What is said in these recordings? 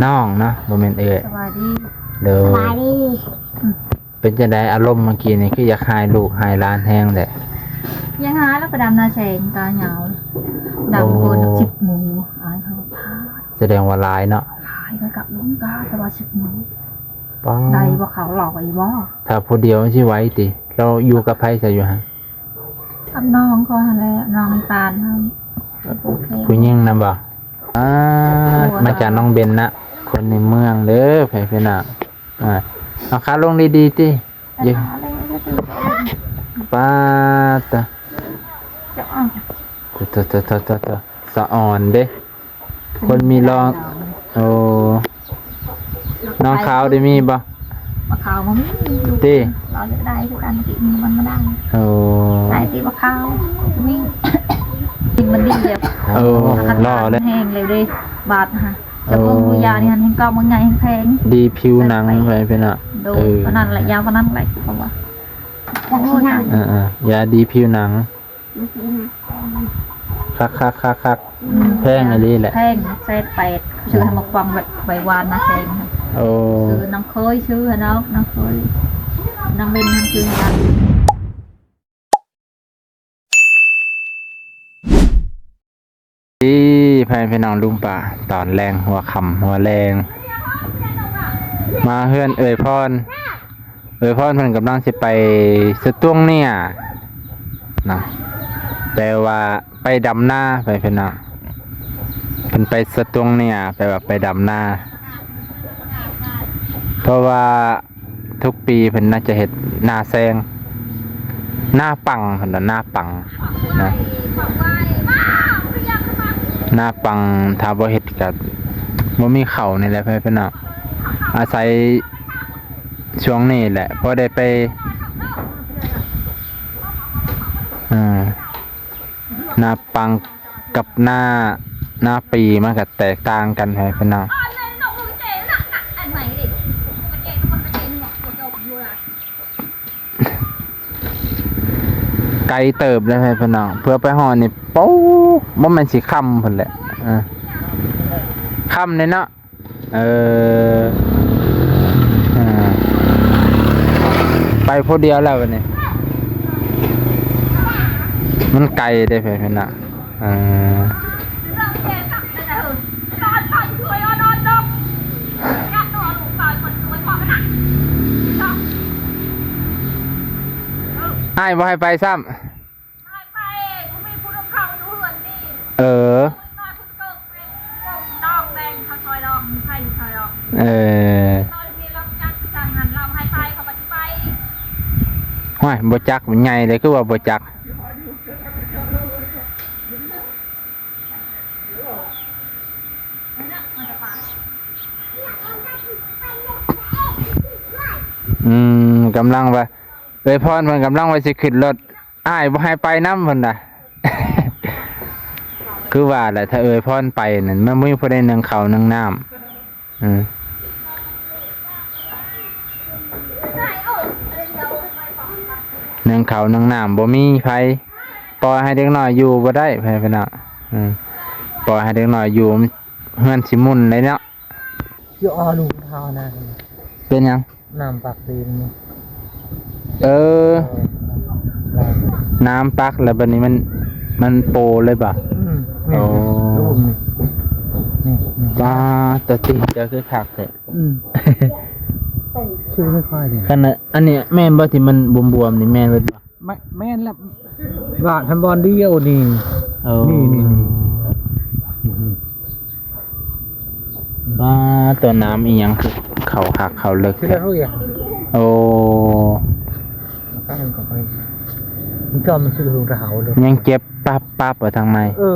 ນ້ອງເນາະ ບໍ່ແມ່ນເອື້ອຍ. ສະບາຍດີ. ໂດຍ. ສະບາຍດີ. ເປັນຈັ່ງໃດອາລົມເມື່ອກີ້ນີ້ ຄືຢາກຫາຍລູກຫາຍຫຼານແຮງແທ້? ຢາກຫາຍແລ້ວ ໄປດຳນາແຊງ ຕາຍາວ ດຳ ໂອ້ ຄົນສິບໂມງ ອາຍເຂົາ. ສະແດງວ່າຫຼາຍເນາະ. ຫຼາຍ ກໍກັບລຸງກາ ແຕ່ວ່າສິບໂມງ ປ້າ ໄດ້ບໍ່ເຂົ້າຫຼອກອີກບໍ່? ຖ້າຜູ້ດຽວມັນຊິໄຫວຕິ? ລາວຢູ່ກັບໃຜຊະຢູ່ຫັ້ນ? ກັບນ້ອງຂ້ອຍຫັ້ນແຫຼະ ນ້ອງນ້ຳຕານຫັ້ນ. ຜູ້ຍິງນຳບໍ່? ອ່າ ໂອ້ ມາຈາກນ້ອງເບັນນະ ຄົນໃນເມືອງເດີ ໃຜເປັນນະ. ອ່າ ເອົາຂາລົງດີໆຕິ. ເຢັນ ປາດຕະ ໂຕໆ ສະອອນເດ້ ຄົນມີລອງ. ໂອ້ ນ້ອງຂາວໄດ້ມີບໍ່? ຂາວບໍ່ມີຢູ່ ຕິ ລາວຢາກໄດ້ຄືກັນ ຕິ ມີມັນມາໄດ້. ໂອ້ ໄດ້ຕິ ຂາວມີ ກິນມັນດີແລ້ວ. ໂອ້ ຫຼໍ່ແລ້ວ ແຮງແລ້ວເດ້ ບາດນະ. ໂອ້ ຈະເບິ່ງຢານີ້ຫັ້ນ ແຮງກ້ອງເບິ່ງໃຫຍ່ແຮງແພງ ດີຜິວໜັງ ໃສ່ໄປ ໄປເນາະ. ໂດຍ. ເອີ ປານນັ້ນແຫຼະ ຢາປານນັ້ນແຫຼະ ເພາະວ່າ ເອີ ຢາດີຜິວໜັງ ຄັກໆໆໆ. ອືມ ແພງອີ່ຫຼີແຫຼະ ແພງ ແສນແປດ ຊື້ໃຫ້ໝາກປອງ ແບບໃບຫວານນາແຊງ. ໂອ້ ຊື້ນ້ອງເຄີຍ ຊື້ໃຫ້ນ້ອງ ນ້ອງເຄີຍ ນ້ອງເບັນ ຊື້ໃຫ້. ດີ ພໍ່ແມ່ພີ່ນ້ອງລຸງປ້າ ຕອນແລງ ຫົວຄ່ຳຫົວແລງ ມາເຮືອນເອື້ອຍພອນ. ເອື້ອຍພອນເພິ່ນກຳລັງຊິໄປສະຕວງເນຍນະ ແປວ່າໄປດຳນາ ພໍ່ແມ່ພີ່ນ້ອງ. ເພິ່ນໄປສະຕວງເນຍ ແປວ່າໄປດຳນາ ເພາະວ່າ ທຸກປີເພິ່ນນະຈະເຮັດນາແຊງ ນາປັງ ເພິ່ນວ່ານາປັງນະ ນາປັງ. ຖ້າບໍ່ເຮັດກະບໍ່ມີເຂົ້ານີ້ແຫຼະ ພໍ່ແມ່ພີ່ນ້ອງ. ອາໄສຊ່ວງນີ້ແຫຼະ ພໍໄດ້ໄປ ເອີ ນາປັງ ກັບນາ ນາປີມັນກະແຕກຕ່າງກັນ ພໍ່ແມ່ພີ່ນ້ອງ. ໄກເຕີບເລີຍ ພໍ່ແມ່ພີ່ນ້ອງ ເພື່ອໄປຮອດນີ້ ໂປ້ ບໍ່ແມ່ນຊິຄ່ຳພຸ້ນແຫຼະ. ເອີ ຄ່ຳແດ່ເນາະ. ເອີ ເອີ ໄປຜູ້ດຽວແລ້ວບັດນີ້ ມັນໄກເດ້ ເພິ່ນນະ. ເອີ ອ້າຍບໍ່ໃຫ້ໄປຊ້ຳ. ເອີ ເອີ ຫ້ວຍ ບໍ່ຈັກ ມັນໃຫຍ່ເດ້ ຄືວ່າບໍ່ຈັກ. ອືມ ກຳລັງວ່າ ເອື້ອຍພອນເພິ່ນກຳລັງວ່າຊິຂຶ້ນລົດ ອ້າຍບໍ່ໃຫ້ໄປນຳເພິ່ນນະ. ຄືວ່າແຫຼະ ຖ້າເອື້ອຍພອນໄປນັ້ນ ມັນບໍ່ມີຜູ້ໃດໜຶ້ງເຂົ້າໜຶ້ງນ້ຳ. ອືມ ໜຶ້ງເຂົ້າໜຶ້ງນ້ຳບໍ່ມີໃຜ ປ່ອຍໃຫ້ເດັກນ້ອຍຢູ່ບໍ່ໄດ້ ພໍ່ແມ່ພີ່ນ້ອງ. ອືມ ປ່ອຍໃຫ້ເດັກນ້ອຍຢູ່ ເຮືອນຊິໝຸ່ນເລີຍເນາະ. ຊິເອົາລູກເຮົານະ ເປັນຫຍັງ? ນ້ຳປັກຕີນນີ້ ເອີ ເອີ ນ້ຳປັກແລ້ວບັດນີ້ມັນ ມັນໂປເລີຍບໍ່? ອືມ ນີ້ ໂອ້ ລູກນີ້ ນີ້ ນີ້ ປາດຕະຕິ ເຈົ້າຄືຄັກແທ້. ອືມ ຊື່ບໍ່ຄ່ອຍເດ້ ຄັນ ອັນນີ້ແມ່ນບໍ່ ທີ່ມັນບວມໆນີ້ ແມ່ນເບິດບໍ່? ແມ່ນ ແມ່ນລະ ບາດຫັ້ນບ່ອນດຽວນີ້. ໂອ້ ນີ້ ນີ້ ນີ້ ນີ້ ນີ້ ວ່າແຕ່ນ້ຳອີ່ຫຍັງຄືເຂົ້າຄັກເຂົ້າເລິກແທ້. ໂອ້ ມັນກໍໄປ ມັນກໍມັນຄືເຮົາເລີຍ ຍັງເຈັບປັບໆ ຢູ່ທາງໃນ. ເອີ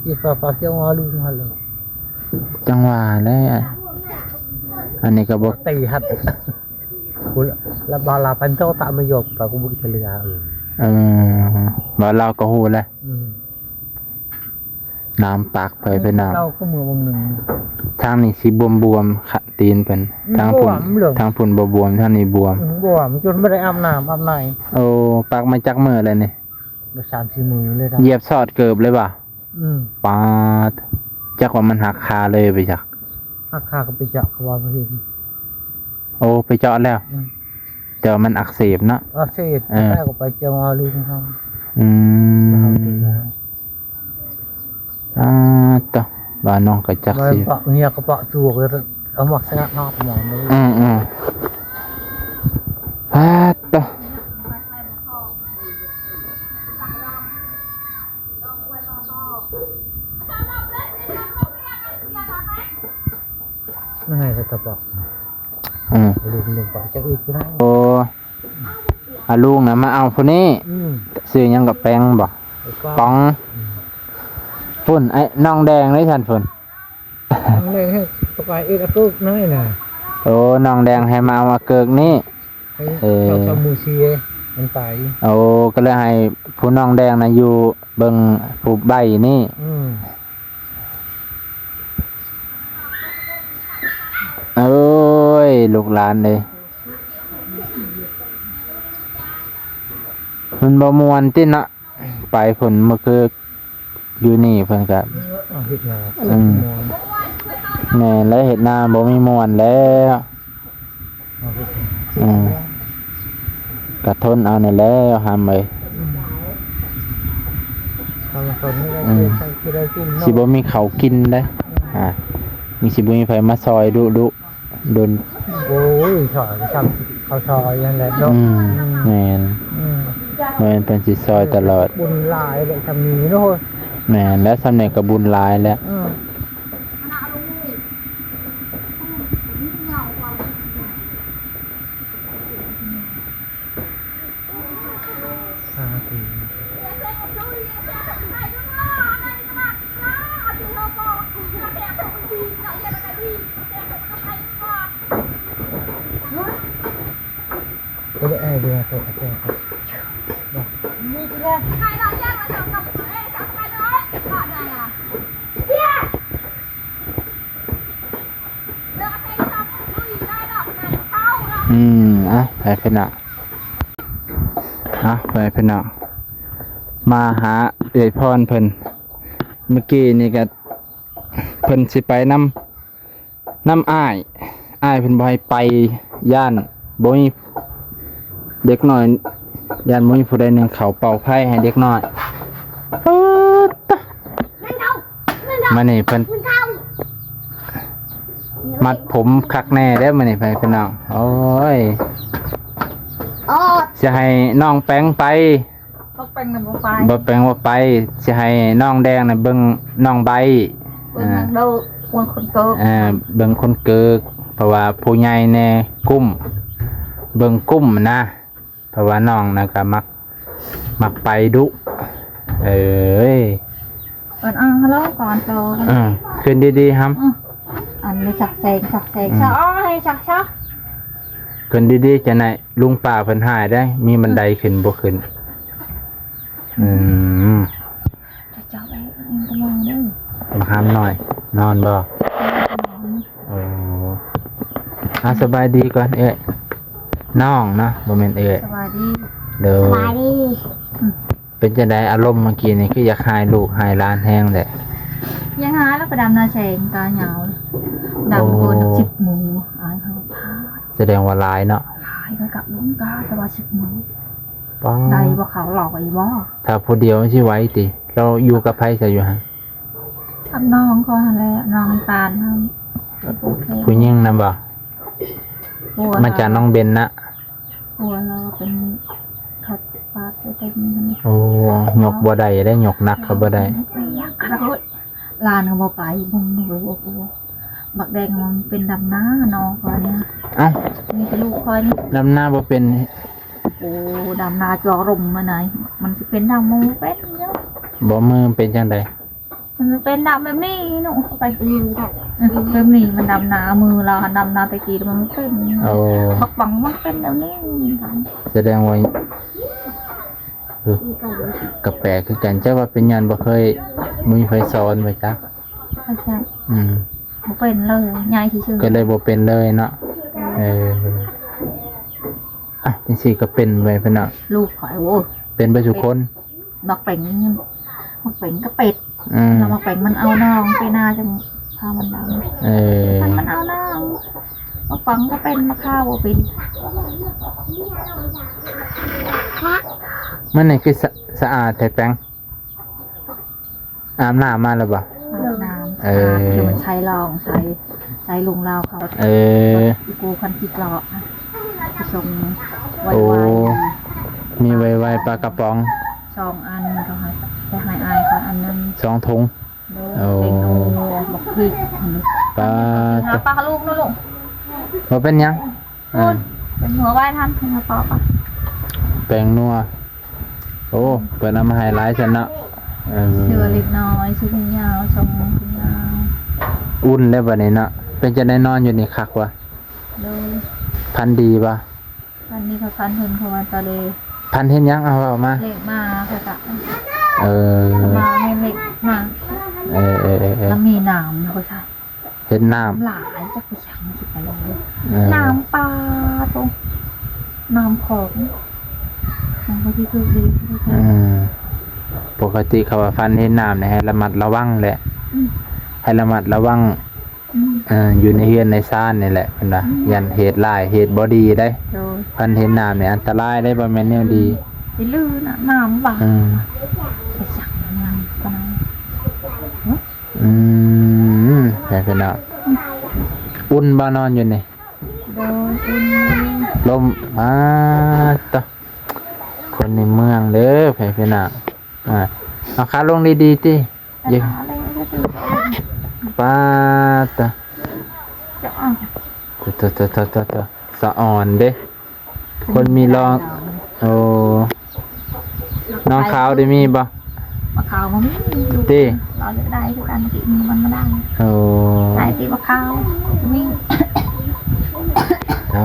ເຈັບປັບໆ ຈັ່ງວ່າລູກຫັ້ນເລີຍ ຈັ່ງວ່າແຫຼະ. ອັນນີ້ກໍບໍ່ ຕີຫັດ ລະບາລາປັນໂຕຕະມະຍົກປະກຸບຸກເຊເລອ. ເອີ ເອີ ວ່າລາວກໍຮູ້ແຫຼະ. ອືມ ນ້ຳປັກໄປເພິ່ນນ້ຳ ເຮົາກໍເມືອວງໜຶ່ງ ທາງນີ້ຊິບວມໆ ຂະ ຕີນເພິ່ນ ອືມ ທາງພຸ້ນ ທາງພຸ້ນບໍ່ບວມ ທາງນີ້ບວມ. ອືມ ບວມ ຈົນບໍ່ໄດ້ອາບນ້ຳອາບໃນ. ໂອ້ ປັກມາຈັກມື້ແລ້ວນີ້? ໄດ້ສາມສີ່ມື້ເລີຍນະ ຢຽບຊອດເກີບເລີຍບໍ່? ອືມ ປາດ ຈັກວ່າມັນຫັກຄາເລີຍໄປຈັກ. ຮັກຄາກໍໄປເຈາະ ເຂົາວ່າບໍ່ເຫັນ. ໂອ້ ໄປເຈາະແລ້ວ? ອືມ ແຕ່ວ່າມັນອັກເສບເນາະ. ອັກເສບ. ເອີ ແລ້ວກໍໄປເຈີໝໍລຸງເຮົາ. ອືມ ອາ ຕະ ວ່ານ້ອງກໍຈັກຊິ ເມຍກໍປະຕູ ກໍເອົາໝາກສະຫຍັດເນາະ ໝໍເລີຍ. ອືມ ອືມ ອາ ຕະ. ມັນໃຫ້ສະຕະປອກ. ອືມ ລຸງ ລຸງປະຈັກອີກຜູ້ໃດ. ໂອ້ ອາ ລຸງນະມາເອົາຜູ້ນີ້. ອືມ ຊື່ຫຍັງກໍແປງບໍ? ປອງ. ອືມ ພຸ້ນ ໄອ້ນ້ອງແດງເດ້ຊັ້ນພຸ້ນ. ນ້ອງແດງໃຫ້ປະກາຍເອັດອາເກີກນ້ອຍນະ. ໂອ້ ນ້ອງແດງໃຫ້ມາເອົາອາເກີກນີ້. ເອີ ເຂົາກໍໝູ່ສີ່ມັນໄປ. ໂອ້ ກໍເລີຍໃຫ້ຜູ້ນ້ອງແດງນະຢູ່ເບິ່ງຜູ້ໃບ້ນີ້. ອືມ ໂອ້ຍ ລູກຫຼານເອີຍ ມັນບໍ່ມ່ວນຕິເນາະ. ໄປພຸ້ນ ມື້ຄືຢູ່ນີ້ເພິ່ນກະ ເຮັດນາ ອືມ ແມ່ນແລ້ວ ເຮັດນາບໍ່ມີມ່ວນແລ້ວ. ເອີ ກະທົນເອົານີ້ແຫຼະ ຫຳເອີຍ. ອືມ ຊິບໍ່ມີເຂົ້າກິນເດ້. ອືມ ອາ ນີ້ຊິບໍ່ມີໃຜມາຊ່ອຍດຸໆ. ດົນ ໂອ້ຍ ຊ່ອຍຊ້ຳເຂົາຊ່ອຍຫັ້ນແຫຼະເນາະ. ອືມ ອືມ ແມ່ນ. ອືມ ແມ່ນ ເພິ່ນຊິຊ່ອຍຕະຫຼອດ. ບຸນຫຼາຍແຫຼະ ຊ່ຳນີ້ເນາະ. ແມ່ນແລ້ວ ຊ່ຳນີ້ກໍບຸນຫຼາຍແລ້ວ. ອືມ ຫ້ານາທີ. ອືມ ອ່ະ ໄປເພິ່ນນະ ອ່ະ ໄປເພິ່ນນະ ມາຫາເອື້ອຍພອນເພິ່ນ. ເມື່ອກີ້ນີ້ກະເພິ່ນຊິໄປນຳ ນຳອ້າຍ ອ້າຍເພິ່ນບໍ່ໃຫ້ໄປ ຢ້ານບໍ່ມີເດັກນ້ອຍ ຢ້ານບໍ່ມີຜູ້ໃດໜຶ່ງເຂົ້າເປົ່າໄຟໃຫ້ເດັກນ້ອຍ. ເອີ ຕະ ມື້ນີ້ເພິ່ນມັດຜົມຄັກແນ່ເດ້ມື້ນີ້ ພີ່ນ້ອງ. ໂອ້ຍ ຊິໃຫ້ນ້ອງແປງໄປ ບໍ່ແປງນະບໍ່ໄປ ບໍ່ແປງບໍ່ໄປ. ຊິໃຫ້ນ້ອງແດງນະເບິ່ງນ້ອງໃບ້ ເບິ່ງ ອ່າ ນາງໂດ ເບິ່ງຄົນເກີກ ອ່າ ເບິ່ງຄົນເກີກ ເພາະວ່າຜູ້ໃຫຍ່ແນ່ ກຸ້ມ ເບິ່ງກຸ້ມນະ. ເພາະວ່ານ້ອງນະກໍມັກ ມັກໄປດຸ. ເອີຍ ເອີ້ນ ອ່າ ຮັລໂຫຼ ກ່ອນໂຕ ເອີ ຂຶ້ນດີໆ ຫຳ ອື ອັນນີ້ສັກແສງ ສັກແສງ ອື ສະ ອໍ ໃຫ້ສັກຊະ ຂຶ້ນດີໆ ຈັ່ງໃດ ລຸງປ້າເພິ່ນຮ້າຍເດ້ ມີບັນໄດຂຶ້ນບໍ່ຂຶ້ນ. ອືມ ຈະຈັບເອງ ເອງກໍມາເດີ ບັກຫຳນ້ອຍ ນອນບໍ່? ນອນ. ໂອ້ ອ່າ ສະບາຍດີກ່ອນເອື້ອຍ ນ້ອງເນາະ ບໍ່ແມ່ນເອື້ອຍ. ສະບາຍດີ ໂດຍ ສະບາຍດີ. ອືມ ເປັນຈັ່ງໃດອາລົມເມື່ອກີ້ນີ້ ຄືຢາກຫາຍລູກຫາຍຫຼານແຮງແຫຼະ? ຢາກຫາຍແລ້ວ ໄປດຳນາແສງຕາຍາວ ດຳ ໂອ້ ກ່ອນສິບໂມງ ອາຍເຂົາພາດ. ສະແດງວ່າຫຼາຍເນາະ ຫຼາຍ ກະກະລຸງກະ ແຕ່ວ່າສິບໂມງ ປ້າ ໄດ້ບໍ່ ເຂົາຫຼອກອີກບໍ່? ຖ້າຜູ້ດຽວມັນຊິໄຫວຕິ? ເຈົ້າຢູ່ກັບໃຜຊະຢູ່ຫັ້ນ? ກັບນ້ອງຂ້ອຍຫັ້ນແຫຼະ ນ້ອງນ້ຳຕານຫັ້ນ. ໂອເຄ ຜູ້ຍິງນຳບໍ່? ຜົວ ມາຈາກນ້ອງເບັນນະ. ຜົວລາວເປັນ ເຂົາປາດໃສ່ເຕັມ. ໂອ້ ຍົກບໍ່ໄດ້ເດ້ ຍົກໜັກເຂົາບໍ່ໄດ້. ຫຼານກໍບໍ່ໄປ ບໍ່ຮູ້. ບັກແດງມັນເປັນດຳນາເນາະ ຂ້ອຍນີ້. ເອົ້າ ມີແຕ່ລູກຂ້ອຍນີ້ ດຳນາບໍ່ເປັນ. ໂອ້ ດຳນາຈອກລົມມາໄນ ມັນຊິເປັນດຳ ມັນເປັນຢູ່. ບໍ່ ມືມັນເປັນຈັ່ງໃດ? ມັນເປັນດຳແບບນີ້ເນາະ ໄປ ອືມ ແບບນີ້ມັນດຳນາ ມືລາວຫັ້ນດຳນາແຕ່ກີ້ ແຕ່ມັນເປັນ. ໂອ້ ບັກບັງມັນເປັນແບບນີ້. ສະແດງວ່າ ເອີ ກໍແປກຄືກັນ ຈັກວ່າເປັນຍ້ອນບໍ່ເຄີຍ ບໍ່ມີໃຜສອນໄວ້ຈັກ. ອືມ ບໍ່ເປັນເລີຍ ໃຫຍ່ຊື່ໆ ກໍເລີຍບໍ່ເປັນເລີຍເນາະ. ເອີ ອ່ະ ຈັ່ງຊີ້ກໍເປັນໄວ້ເພິ່ນເນາະ ລູກຂ້ອຍ. ໂອ້ຍ ເປັນເບິດທຸກຄົນ ບັກເປັງ ບັກເປັງກໍເປັດ. ອືມ ແລ້ວບັກເປັງມັນເອົານ້ອງໄປນາ ຈັ່ງພາມັນດຳ. ເອີ ມັນ ໝາກປັງກໍເປັນ ໝາກຂ່າວບໍ່ເປັນ. ມື້ນີ້ຄືສະ ສະອາດແທ້ແປງ. ອາບນ້ຳມາແລ້ວບໍ່? ອາບນ້ຳ ເອີ ສະອາດ ຄືມັນໃຊ້ລອງ ໃຊ້ ໃຊ້ລຸງລາວເຂົາ. ເອີ ອີໂກຄັນສິບລໍ້ ໄປສົ່ງໄວ ໂອ້ ມີໄວໆ ປາກະປ໋ອງສອງອັນ ເຂົາໃຫ້ ໃຫ້ອ້າຍເຂົາອັນໜຶ່ງ ສອງຖົງ. ໂດຍ ໂອ້ ແປ້ງນົວ ບັກພິກ ປາ ຫາປາລູກເນາະລູກ ບໍ່ເປັນຫຍັງ. ອ່າ ເປັນຫົວໄວ້ທ່ານ ເປັນຫົວປອບ ແປ້ງນົວ. ໂອ້ ເພິ່ນເອົາມາໃຫ້ຫຼາຍຊັ້ນເນາະ. ເອີ ເຊື່ອເລັກນ້ອຍ ຊື້ຖົງຍາວ ສອງຖົງຍາວ. ອຸ່ນແລ້ວບັດນີ້ເນາະ. ເປັນຈັ່ງໃດ ນອນຢູ່ນີ້ຄັກວະ? ໂດຍ ຝັນດີບໍ່? ອັນນີ້ກໍຝັນເຫັນເຂົາວ່າຕະເລ. ຝັນເຫັນຫຍັງ? ເອົາເວົ້າມາ. ເລກມາ ເຂົາກະ ເອີ ມາແມ່ນເລກມາ. ເອີໆໆໆ ແລ້ວມີນ້ຳ ເຂົາໃສ່ ເຫັນນ້ຳຫຼາຍ ຈັກໄປຫຍັງ ຊິໄປເລີຍ. ເອີ ນ້ຳປາ ໂຕ ນ້ຳຂອງ ມັນກໍຊິຄືດີ. ເອີ ປົກກະຕິເຂົາວ່າຝັນເຫັນນ້ຳນີ້ ໃຫ້ລະມັດລະວັງແຫຼະ. ອືມ ໃຫ້ລະມັດລະວັງ ອືມ ເອີ ຢູ່ໃນເຮືອນໃນຊານນີ້ແຫຼະ ເພິ່ນວ່າ. ອືມ ຢ້ານເຫດຮ້າຍ ເຫດບໍ່ດີໄດ໋. ໂດຍ ຄັນເຫັນນ້ຳນີ້ອັນຕະລາຍໄດ໋ ບໍ່ແມ່ນແນວດີ. ອືມ ຊິລືນະ ນ້ຳວ່າ. ອືມ ໄປສັກນ້ຳປານນັ້ນ. ອືມ ໃຫ້ເພິ່ນເນາະ. ອຸ່ນບໍ່ ນອນຢູ່ນີ້? ໂດຍ ອຸ່ນ. ລົມ ອາ ຕະ ຄົນໃນເມືອງເດີ ໃຜເພິ່ນນະ. ອ່າ ເອົາຂາລົງດີໆ ຕິ ເອີ ເຢັນ ຂາລົງດີໆ. ປາດຕະ ຈະອ່ອນ ຕະ ຕະ ສະອອນເດ້ ຄົນມີລອງ. ໂອ້ ນ້ອງຂາວໄດ້ມີບໍ່? ບັກຂາວບໍ່ມີ ຕິ ລາວຢາກໄດ້ຄືກັນ ຕິ ມັນບໍ່ໄດ້. ໂອ້ ໄດ້ຕິບັກຂາວມີ. ໂອ້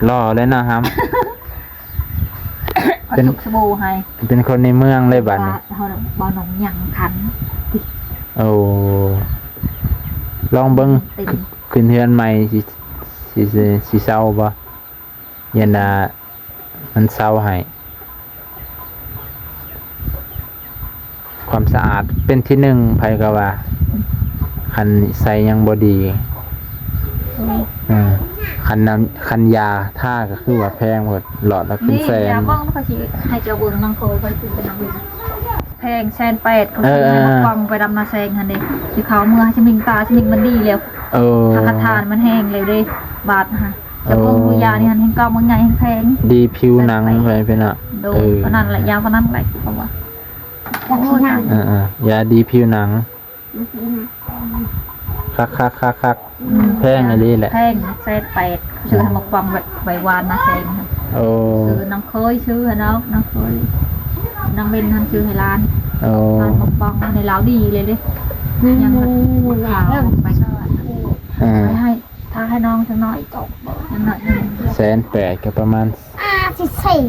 ຫຼໍ່ເລີຍເນາະ ຫຳ. ເປັນ ເປັນຄົນໃນເມືອງເລີຍບາດນີ້. ເຮົາບໍ່ໜອງຫຍັງຄັນຕິ. ໂອ້ ລອງເບິ່ງ ຂຶ້ນເຮືອນໃໝ່ ຊິ ຊິ ຊິເຊົາບໍ່? ຢ້ານວ່າມັນເຊົາໃຫ້. ຄວາມສະອາດເປັນທີໜຶ່ງ ໃຜກໍວ່າ ຄັນນິໄສຍັງບໍ່ດີ. ເອີ ເອີ ຄັນນ້ຳ ຄັນຢາທາກໍຄືວ່າແພງໂພດ ຫຼອດລະເປັນແສນ. ນີ້ຢາເບິ່ງ ຂ້ອຍຊິໃຫ້ເຈົ້າເບິ່ງ ນາງໂຄຍ ຂ້ອຍຊື້ໄປນຳເບິ່ງ ແພງແສນແປດ ເຂົາ ເອີ ຊື້ໃຫ້ ເອີ ບັກປ່ອງໄປດຳນາແຊງຫັ້ນເດ້ ທີ່ເຂົາເມືອໃຫ້ສະມິງຕາ ສະມິງມັນດີແລ້ວ. ເອີ ທາຄາທານມັນແຫ້ງແລ້ວເດ້ ບາດຫັ້ນ. ຈະເບິ່ງ ເອີ ຢານີ້ຫັ້ນແຮງເກົ່າ ມັນໃຫຍ່ແຮງແພງ ດີຜິວໜັງ ແພງ ໄປເນາະ. ໂດຍ ເອີ ປານນັ້ນແຫຼະ ຢາປານນັ້ນແຫຼະ ເຂົາວ່າ. ເອີໆ ຢາດີຜິວໜັງ ຄັກໆໆໆ ອືມ ແພງອີ່ຫຼີແຫຼະ ແພງແສນແປດ. ຊື້ໃຫ້ບັກປ່ອງໄປຫວ່ານນາແຊງ. ໂອ້ ຊື້ນາງເຄີຍ ຊື້ໃຫ້ນ້ອງ ນາງເຄີຍ ນາງເບັນຫັ້ນ ຊື້ໃຫ້ຫຼານ. ໂອ້ ຮ້ານບັກປ່ອງໃນລາວດີເລີຍເດ້. ອືມ ຍັງ ເອີ ໄປ ໄປໃຫ້ ຖ້າໃຫ້ນ້ອງຈັກໜ້ອຍ ຈັກໜ້ອຍໜຶ່ງ. ແສນແປດກໍປະມານ ອ່າ ສິບສີ່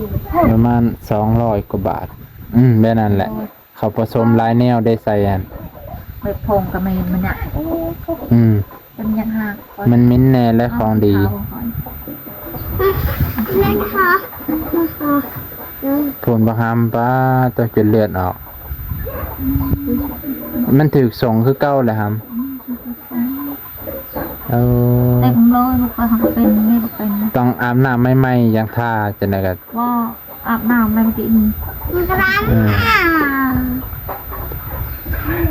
ປະມານສອງຮ້ອຍກວ່າບາດ. ອືມ ແບບນັ້ນແຫຼະ. ໂອ້ຍ ເຂົາປະສົມຫຼາຍແນວໄດ້ໃສ່ອັນ ແບບຜົງກະເໝັນມັນນະ. ອືມ ເປັນຫຍັງຫາ ມັນເໝັນແດ່ແລະ ຂອງດີ. ແມ່ນຫາ ພຸ້ນບັກຫຳ ປາດ ຕົວຈົນເລືອດອອກ. ມັນຖືກສົງຄືເກົ່າແຫຼະຫຳ. ເອີ ເຕັມເລີຍ ບໍ່ຄ່ອຍຮັກເປັນ ນີ້ບໍ່ເປັນ. ຕ້ອງອາບນ້ຳໃໝ່ໆ ຈັ່ງທາ ຈັ່ງໃດກໍ ບໍ່ ອາບນ້ຳແລ້ວມື້ກີ້ນີ້. ອືມ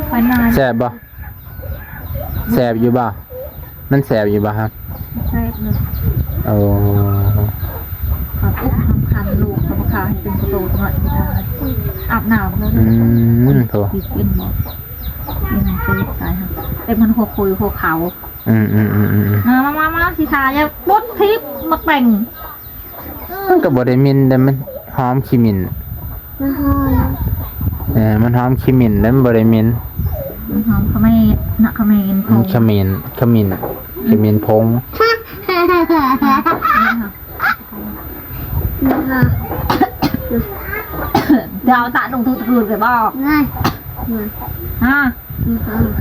ຂ້ອຍນອນ ແສບບໍ່? ແສບຢູ່ບໍ່? ມັນແສບຢູ່ບໍ່ຮະ? ແສບເລີຍ. ໂອ້ ຄັນອຸບຄັນຄັນ ລູກກໍບໍ່ຄ່າໃຫ້ເປັນກະໂຕດໜ້ອຍ ອາບນ້ຳເລີຍ. ອືມ ໂທ້ ເປັນບໍ່? ເປັນ ເປັນສາຍຫະ ເຕັມມັນຫົວຄຸຍຫົວເຂົາ. ອືມໆໆໆໆ ມາໆໆ ຊິທາ ຢ່າປົດທິບໝາກແຕງ. ມັນກໍບໍ່ໄດ້ເໝັນເດ້ ມັນຫອມຂີ້ໝິ້ນ. ມັນຫອມ ເອີ ມັນຫອມຂີ້ໝິ້ນເດ້ ມັນບໍ່ໄດ້ເໝັນ. ມັນຫອມຂະເໝນນະ ຂະເໝນ ມັນຂະເໝນ ຂະໝິ້ນ ຂະເໝນຜົງ. ດາວຕະລົງທຸກຄືນໄປບໍ່? ຮະ?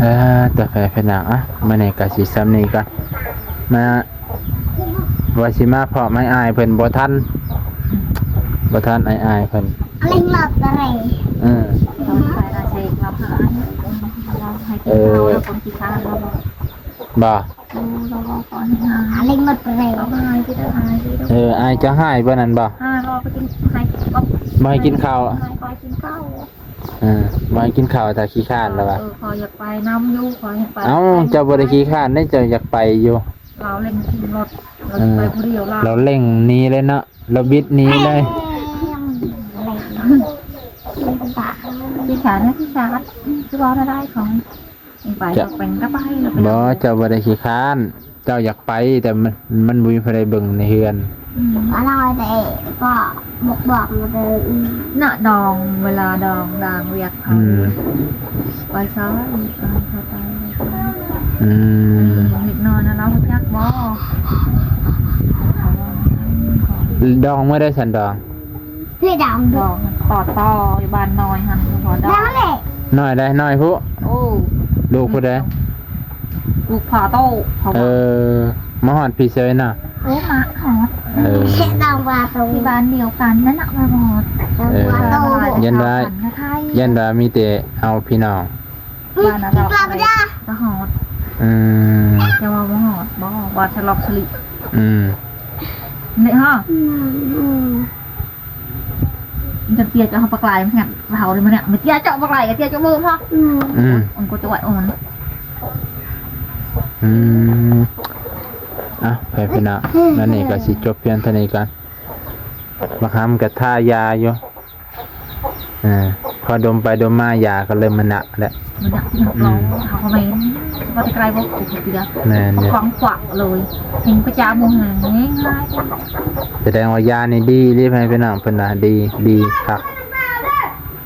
ເອີ ແຕ່ແຟນເປັນຫຍັງ ອະ ມື້ນີ້ກໍຊິສ່ຳນີ້ກ່ອນ ມາ ວ່າຊິມາພ້ອມອ້າຍໆເພິ່ນ ບໍ່ທັນ ບໍ່ທັນອ້າຍໆເພິ່ນ. ອະ ເອີ ເອີ ບໍ່? ໂອ້ ລາວເວົ້າກ່ອນຫາ ອາລິງໝົດແລ້ວ ເອົາຫາຍຊິເດີ ຫາຍຊິເດີ ເອີ ອ້າຍເຈົ້າຮ້າຍບໍ່ນັ້ນບໍ່? ຫາຍ ບໍ່ໄປກິນ ຫາຍ ບໍ່ ບໍ່ໃຫ້ກິນເຂົ້າ ຫາຍ ບໍ່ໃຫ້ກິນເຂົ້າ ເອີ ບໍ່ໃຫ້ກິນເຂົ້າ ຖ້າຂີ້ຄ້ານລະວ່າ ເອີ ຂ້ອຍຢາກໄປນຳຢູ່ ຂ້ອຍຢາກໄປ ເອົ້າ ເຈົ້າບໍ່ໄດ້ຂີ້ຄ້ານເດ້ ເຈົ້າຢາກໄປຢູ່ ລາວເລັ່ງຂີ່ລົດ ລາວ ເອີ ໄປຜູ້ດຽວລາວ ລາວເລັ່ງໜີເລີຍເນາະ ລາວບິດໜີເລີຍ ຂີ້ຄ້ານນະ ຂີ້ຄ້ານ ຄືເວົ້າແນວໃດຂອງ ໄປ ເຈົ້າ ເປັນກໍໄປ ບໍ່ ເຈົ້າບໍ່ໄດ້ຂີ້ຄ້ານ ເຈົ້າຢາກໄປ ແຕ່ມັນ ມັນບໍ່ມີຜູ້ໃດເບິ່ງໃນເຮືອນ ອືມ ອະລອຍເດ້ ກໍບອກບອກມາເດີ ນະ ດອງ ເວລາດອງດາງວຽກເຂົາ ອືມ ໄປຊະ ອາ ເຂົ້າໄປ ອືມ ເດັກນ້ອຍນະ ລາວຮູ້ຈັກບໍ່ ດອງມື້ໃດຊັ້ນດອງ? ເພື່ອດອງ ດອງ ຕໍ່ຕໍ່ ຢູ່ບ້ານນ້ອຍຫັ້ນ ບໍ່ດອງ ນ້ອຍໃດ ນ້ອຍຜູ້ ໂອ້ ລູກຜູ້ໃດ? ລູກພໍ່ໂຕ ເຂົາວ່າ ເອີ ມາຮອດພີ້ເຊີຍນະ ໂອ້ ມາຮອດ ເອີ ດອງວ່າໂຕ ທີ່ບ້ານດຽວກັນນັ້ນນະ ມາຮອດ ເອີ ເອີ ຢ້ານວ່າ ຢ້ານວ່າມີແຕ່ເອົາພີ່ນ້ອງ ບ້ານນະ ມາຮອດ ອືມ ແຕ່ວ່າບໍ່ຮອດ ບໍ່ຮອດ ສະຫຼອກສະລິ ອືມ ນີ້ຮະ ອືມ ອືມ ມັນຈະເຕຍເຈາະເຮົາປາກລາຍ ມັນຫຍັງເຮົາເລີຍ ມັນເນຍ ມັນເຕຍເຈາະປາກລາຍ ກະເຕຍເຈາະເບິ່ງເຮົາ ອືມ ອືມ ມັນກໍຈະໄຫວ ໂອ້ ມັນ ອືມ ອ່ະ ໄປພີ່ນ້ອງ ອັນນີ້ກໍຊິຈົບພຽງເທົ່ານີ້ກ່ອນ ບັກຫຳກໍທາຢາຢູ່ ເອີ ພໍດົມໄປດົມມາຢາກໍເລີ່ມມານະແລ້ວ ມັນນະ ອືມ ເຮົາກໍແມ່ນ ບໍ່ໄດ້ໄກບໍ່ ແມ່ນຢູ່ ຂວາງຂວາງເລີຍ ເຫັນປະຈາໝູ່ຫັ້ນ ງ່າຍໆ ສະແດງວ່າຢານີ້ດີອີ່ຫຼີ ພີ່ນ້ອງ ເພິ່ນວ່າດີ ດີຄັກ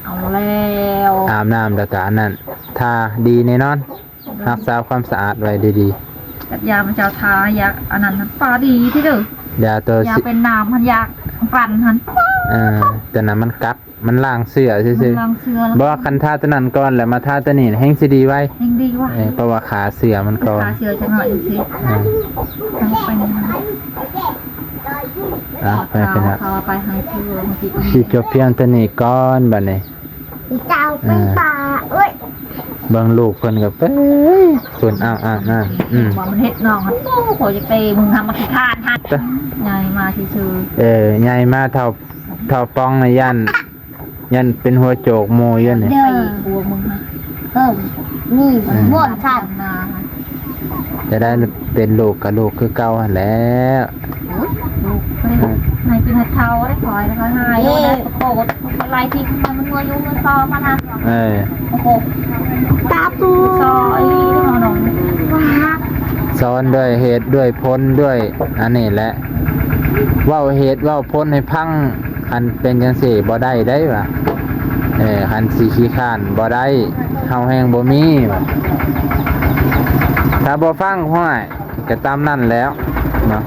ເອົາແລ້ວ ອາບນ້ຳແລ້ວກະອັນນັ້ນ ທາດີແນ່ນອນ ຮັກສາຄວາມສະອາດໄວ້ດີໆ ກັບຢາມັນເຈົ້າທາ ຢາອັນນັ້ນຫັ້ນ ປາດີຕິເດີ ຢາໂຕ ຢາເປັນນ້ຳຫັ້ນ ຢາປັ່ນຫັ້ນ ເອີ ໂຕນັ້ນມັນກັດ ມັນລ້າງເຊື້ອຊື່ໆ ມັນລ້າງເຊື້ອ ບໍ່ ຄັນທາໂຕນັ້ນກ່ອນ ແລ້ວມາທາໂຕນີ້ແຮງຊິດີໄວ ແຮງດີໄວ ເອີ ເພາະວ່າຂ້າເຊື້ອມັນກ່ອນ ຂ້າເຊື້ອຈັກໜ້ອຍຈັ່ງຊີ້ ເອີ ເອົາໄປນີ້ ອ່ະ ໄປ ເອົາ ພີ່ນ້ອງ ເອົາໄປໃຫ້ຊື່ ຊິຈົບພຽງເທົ່ານີ້ກ່ອນບາດນີ້ ເຈົ້າເປັນ ອ່າ ປາ ເອີຍ ເບິ່ງລູກເພິ່ນກໍເປັນ ເພິ່ນອ້າງໆ ອືມ ວ່າມັນເຮັດນ້ອງ ໂອ້ ຂ້ອຍຢາກເຕະມຶງ ຫາມາຂີ້ຄ້ານຫັ້ນ ໃຫຍ່ມາຊື່ໆ ເອີ ໃຫຍ່ມາເທົ່າ ເທົ່າປ່ອງນະ ຢ້ານ ຢ້ານເປັນຫົວໂຈກໝູ່ຢູ່ນີ້ ເດີ ຜົວມຶງນະ ເອີ ນີ້ ເອີ ບ່ອນຊັ້ນນະ ຈະໄດ້ເປັນລູກກັບລູກຄືເກົ່າຫັ້ນແຫຼະ ໂອ້ຍ ລູກ ອືມ ໃຫ້ກິນໃຫ້ເທົ່າໄດ້ ຄອຍ ຄອຍໃຫ້ ເອີ ໂອ້ ໄລ່ທີ່ມັນເມື່ອຢູ່ເມືອງຕໍ່ມານະ ເອີ ໂອ້ໂຫ ຕາປູ ຊອຍ ສອນດ້ວຍເຫດດ້ວຍຜົນດ້ວຍອັນນີ້ແຫຼະ ເວົ້າເຫດເວົ້າຜົນໃຫ້ຟັງ ຄັນເປັນຈັ່ງຊີ້ບໍ່ໄດ້ເດ້ວ່າ ເອີ ຄັນຊິຂີ້ຄ້ານບໍ່ໄດ້ ເຮົາແຮງບໍ່ມີວ່າ ຖ້າບໍ່ຟັງ ຫ້ວຍ ກໍຕາມນັ້ນແລ້ວເນາະ.